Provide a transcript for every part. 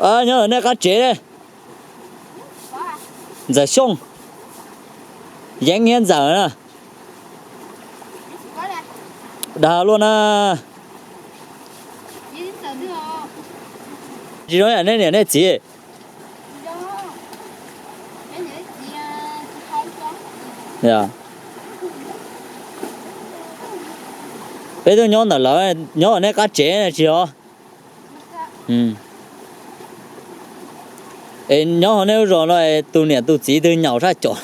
Nyob ntawm nej qab tsev ne. Ntxawm Xyooj, Yeeb thiab Ntxawm na. Dag luaj na. Tsis zoo yam nej niam nej txiv. Peb tuaj nyob ntawm lawv, nyob nej qab tsev tsis os. Es nyob hauv nej lub zos no tus niam tus txiv twg nyaum tshaj cov?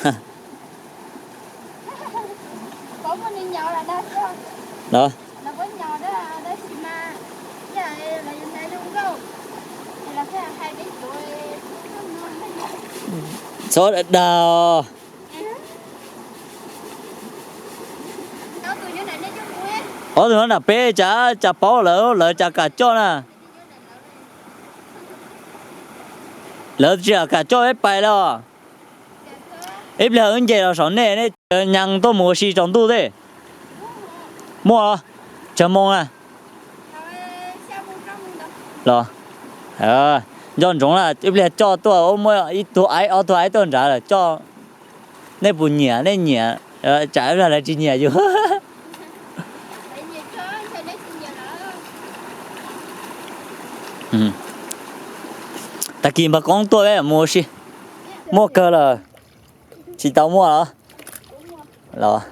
Txhob dag. Ob tug nyob nram peb cas, cas paub lawv, lawv cas kam coj na. Lawv tsis kam coj peb pais los. Ib pliag wb nce los saum nej, nej nyees tuaj mus ua si tsaus ntuj tej. Muaj los? Tsawg moo na? Los, nco ntsoov na, ib pliag coj tuaj muaj ib tug aib ob tug aib tuaj nrad lawm coj. Nej puas nyiam? Nej nyiam, tsam ib pliag lawv tsis nyiam yus. Tag kis npawg Koob tuaj peb mus ua si. Muaj kawg lawm. Tsis tau muaj los? Los.